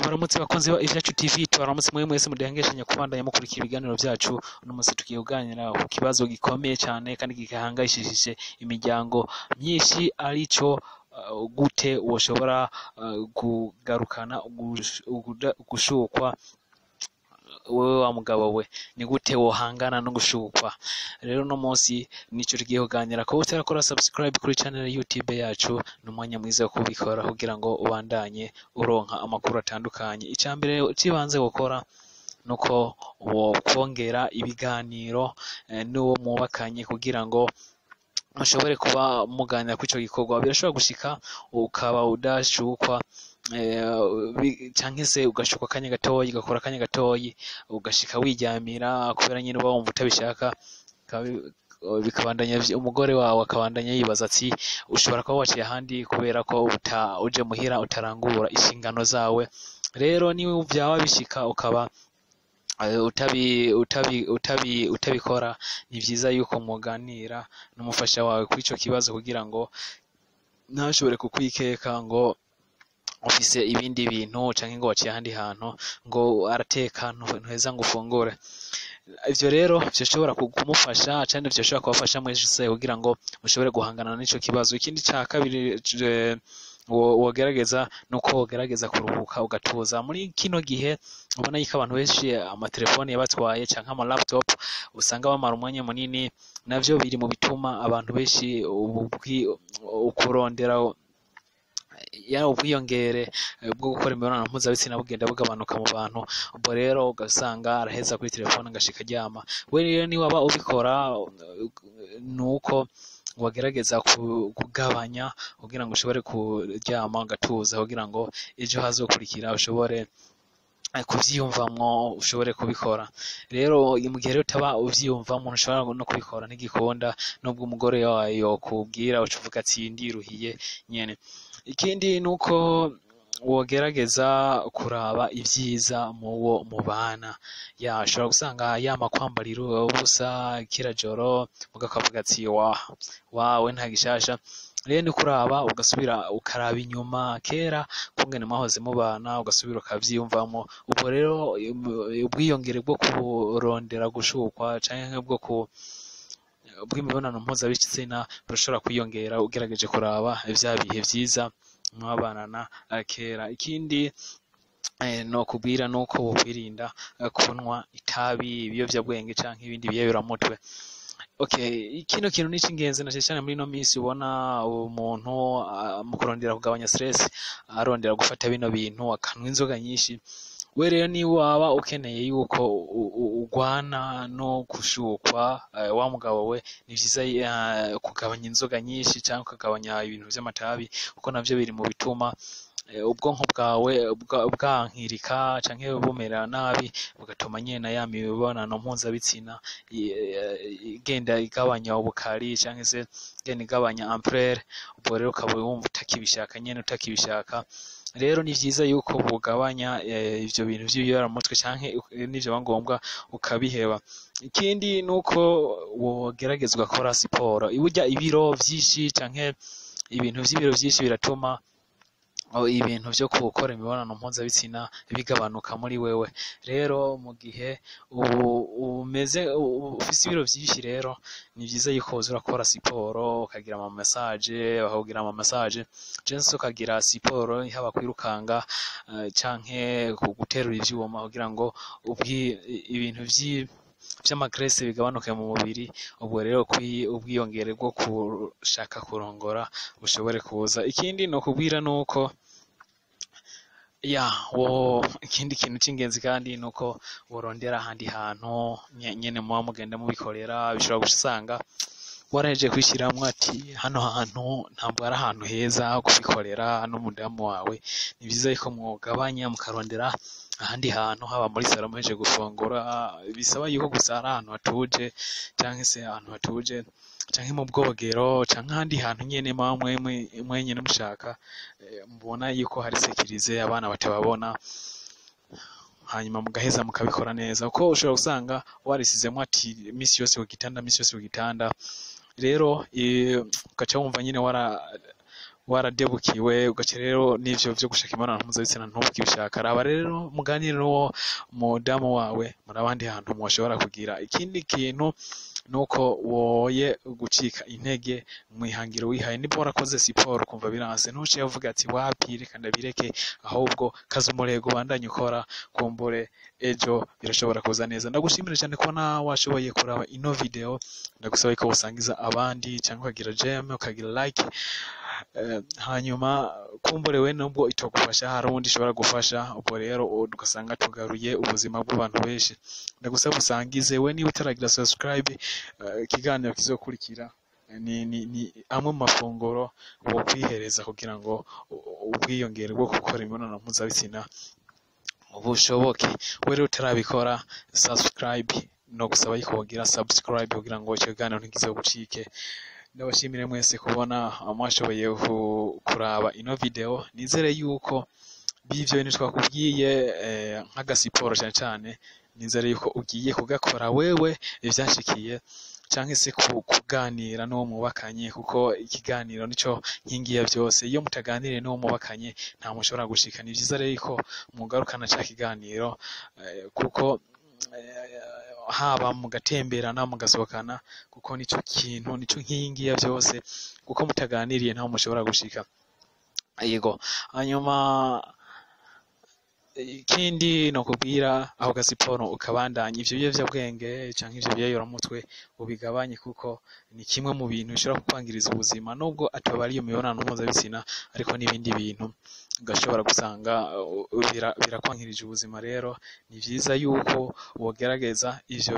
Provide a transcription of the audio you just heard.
Tubaramutse bakunzi ba Ivyacu TV, tubaramutse mwe mwese mudahengeshanya kubandanya mukurikira ibiganiro vyacu. Uno munsi tugiye kuganira ku kibazo gikomeye cane kandi gihangayishije imiryango myinshi, arico gute woshobora kugarukana gushukwa. Wewe wa mugabo we, ni gute wohangana no gushukwa? Rero uno munsi nico tugiye kuganira. Ko utarakora subscribe kuri channel YouTube yacu, ni umwanya mwiza wo kubikora kugira ngo ubandanye uronka amakuru atandukanye. Ica mbere cibanze gukora nuko wokwongera ibiganiro n'uwo mwubakanye kugira ngo mushobore kuba muganira kuri ico gikorwa. Birashobora gushika ukaba udashukwa, canke se ugashukwa akanya gatoyi, ugakora akanya gatoyi ugashika wiryamira, kubera nyene uba wumva utabishaka, bikabandanya umugore wawe akabandanya yibaza ati ushobora kuba waciye ahandi kubera ko uje muhira utarangura inshingano zawe. Rero niba vyaba bishika ukaba utabikora, ni vyiza yuko muganira n'umufasha wawe kuri ico kibazo kugira ngo ntashobore kukwikeka ngo ufise ibindi bintu canke ngo waciye ahandi hantu, ngo arateka ntuheza ngo ufungure. Ivyo rero vyoshobora kumufasha canke vyoshobora kubafasha mwese kugira ngo mushobore guhangana n'ico kibazo. Ikindi ca kabiri wogerageza nuko wogerageza kuruhuka ugatuza. Muri kino gihe ubona yuko abantu benshi amatelefoni yabatwaye canke ama laptop, usanga bamara umwanya munini, navyo biri mu bituma abantu benshi ukurondera ya ubwiyongere bwo gukora imibonano mpuzabitsina bugenda bugabanuka mu bantu. Ubwo rero ugasanga araheza kuri telefone agashika aryama. We rero niwaba ubikora, nuko wagerageza kugabanya kugira ngo ushobore kuryama ugatuza, kugira ngo ejo hazokurikira ushobore kuvyiyumvamwo, ushobore kubikora. Rero mu gihe rero utaba uvyiyumvamwo, ntushobora no kubikora, ntigikunda, nubwo umugore wawe yokubwira uca uvuga ati ndiruhiye nyene. Ikindi nuko wogerageza kuraba ivyiza muwo mubana. Ya ushobora gusanga yama kwambarira ubusa kira joro, muga ukavuga ati wa wawe nta gishasha. Rero ni kuraba ugasubira ukaraba inyuma kera kungene mwahoze mubana, ugasubira ukavyiyumvamwo. Ubwo rero ubwiyongere bwo kurondera gushukwa canke bwo ku bw'imibonano mpuzabitsina burashobora kwiyongera ugerageje kuraba vya bihe vyiza mwabanana kera. Ikindi nokubwira nuko wokwirinda kunwa itabi, ibiyovyabwenge canke ibindi biyayuramutwe. Okay, kino kintu ni icingenzi na cane cane muri ino minsi ubona umuntu mu kurondera kugabanya stress arondera gufata bino bintu, akanwa inzoga nyinshi. We rero niwaba ukeneye yuko ugwana no gushukwa, wa mugabo we, ni vyiza kugabanya inzoga nyinshi canke ukagabanya ibintu vy'amatabi, kuko navyo biri mu bituma ubwonko bwawe bwankirika canke bumera nabi, bugatuma nyene ya mibonano mpuzabitsina igenda igabanya ubukari canke se igenda igabanya ampleur. Ubwo rero ukaba wumva utakibishaka nyene, utakibishaka. Rero ni vyiza yuko bugabanya ivyo bintu vy'ibiyoramutwe canke nivyoba ngombwa ukabiheba. Ikindi nuko wogerageza ugakora siporo. Burya ibiro vyinshi canke ibintu vy'ibiro vyinshi biratuma ibintu vyo gukora imibonano mpuzabitsina bigabanuka muri wewe. Rero mu gihe umeze ufise ibiro vyinshi, rero ni vyiza yuko woza urakora siporo, ukagira ama massage, bakakugira ama massage canke se ukagira siporo, haba kwirukanga canke guterura ivyuma, kugira ngo ibintu vy'ama graisse bigabanuke mu mubiri. Ubwo rero ubwiyongere bwo gushaka kurongora bushobore kuza. Ikindi nokubwira nuko ya wo ikindi kintu c'ingenzi kandi nuko worondera ahandi hantu nyene muba mugenda mubikorera. Bishobora gusanga warahejeje kwishiramwo ati hano hantu ntabwo ari ahantu heza ho kubikorera n'umudamu wawe. Ni vyiza yuko mwogabanya mukarondera ahandi hantu, haba muri salon muhejeje gufungura, bisaba yuko gusa ari ahantu hatuje, canke se ahantu hatuje, canke mu bwogero, canke ahandi hantu nyene muba mwenyene mushaka, mubona yuko hari sécurisé, abana batababona, hanyuma mugaheza mukabikora neza. Kuko ushobora gusanga warisizemwo ati misi yose ku gitanda, misi yose ku gitanda, rero ugaca wumva nyene waradebukiwe, ugaca rero n'ivyo vyo gushaka imibonano mpuzabitsina ntubwibishaka. Raba rero muganire n'uwo mudamu wawe, muri abandi hantu mwoshobora kugira. Ikindi kintu nuko woye gucika intege mwihangiro wihaye. Niba warakoze siporo ukumva biranse, ntuce uvuga ati wapi reka ndabireke, ahubwo kaza umurego ubandanye ukora, kumbure ejo birashobora kuza neza. Ndagushimira cyane kubona washoboye kuraba ino video, ndagusaba ko usangiza abandi cyangwa ukagira j'aime, ukagira like, hanyuma kumbure we nubwo itogufasha hari uwundi ishobora gufasha. Ubwo rero ugasanga tugaruye ubuzima bw'abantu benshi. Ndagusaba usangize we niba utaragira subscribe. Ikiganiro kizokurikira ni amwe mu mafunguro wo kwihereza kugira ngo ubwiyongere bwo gukora imibonano mpuzabitsina bushoboke. We rero utarabikora subscribe, no gusaba yuko wogira subscribe kugira ngo icyo kiganiro ntikizogucike. Ndabashimire mwese kubona mwashoboye kuraba ino video. Nizere yuko b'ivyo bintu twakubwiye, nk'agasiporo cyane cyane, nizere yuko ugiye kugakora wewe ivyashikiye, canke se kuganira n'uwo mubakanye, kuko ikiganiro nico nkingi ya vyose. Iyo mutaganiriye n'uwo mubakanye nta mushobora gushika. Ni vyiza rero ko mugarukana ca kiganiro, kuko haba mugatemberana mugasohokana, kuko nico kintu nico nkingi ya vyose, kuko mutaganiriye ntaho mushobora gushika. Yego, hanyuma ikindi no kubwira aho gasiporo ukabandanya, ivyo biyovyabwenge canke ivyo biyayoramutwe ubigabanye, kuko ni kimwe mu bintu bishobora kukwangiriza ubuzima, nubwo atoba ari iyo mibonano mpuzabitsina, ariko n'ibindi bintu ugashobora gusanga birakwangirije ubuzima. Rero ni vyiza yuko wogerageza ivyo.